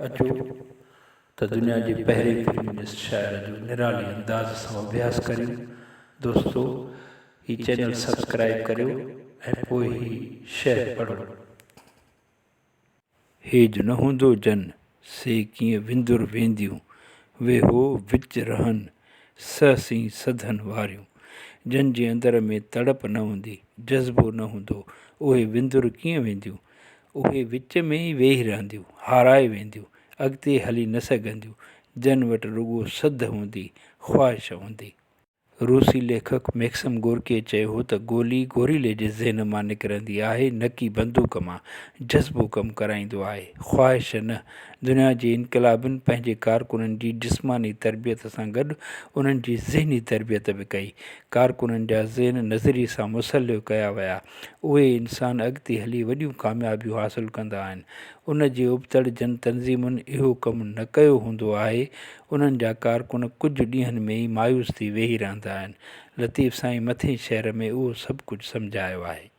اچو ته دنيا جي پهرين فيمنسٽ شاعره جو نرالي انداز سان اڀياس ڪريون. دوستو هي چينل سبسڪرائيب ڪريو ۽ پوء هي شعر پڙهو. هيج نه هوندو جن، سي ڪيئن وندر وينديون، ويهو وچ رهن، سه سين سڌن واريون. جن جي اندر ۾ تڙپ نه هوندي، جذبو نه هوندو، اهي وندر ڪيئن وينديون؟ اهي وچ ۾ ئي ويهي رهنديون، هارائي وينديون، اڳتي هلي نه سگهنديون، جن وٽ رڳو سڌ هوندي، خواهش هوندي. روسي ليکڪ ميڪسم گورڪيء چيو هو ته گولي گوريلي جي ذهن مان نڪرندي آهي، نه ڪي بندوق مان. جذبو ڪم ڪرائيندو آهي، خواهش نه. دنيا جي انقلابين پنهنجي ڪارڪنن جي جسماني تربيت سان گڏ انهن جي ذهني تربيت به ڪئي. ڪارڪنن جا ذهن نظريي سان مسلح ڪيا ويا. اهي انسان اڳتي هلي وڏيون ڪاميابيون حاصل ڪندا آهن. ان جي ابتڙ جن تنظيمن اهو ڪم نه ڪيو هوندو آهي، انهن جا ڪارڪن ڪجهه ڏينهن ۾ ئي مايوس ٿي ويهي رهندا آهن. لطيف سائين مٿين شعر ۾ اهو سڀ ڪجهه سمجهايو آهي.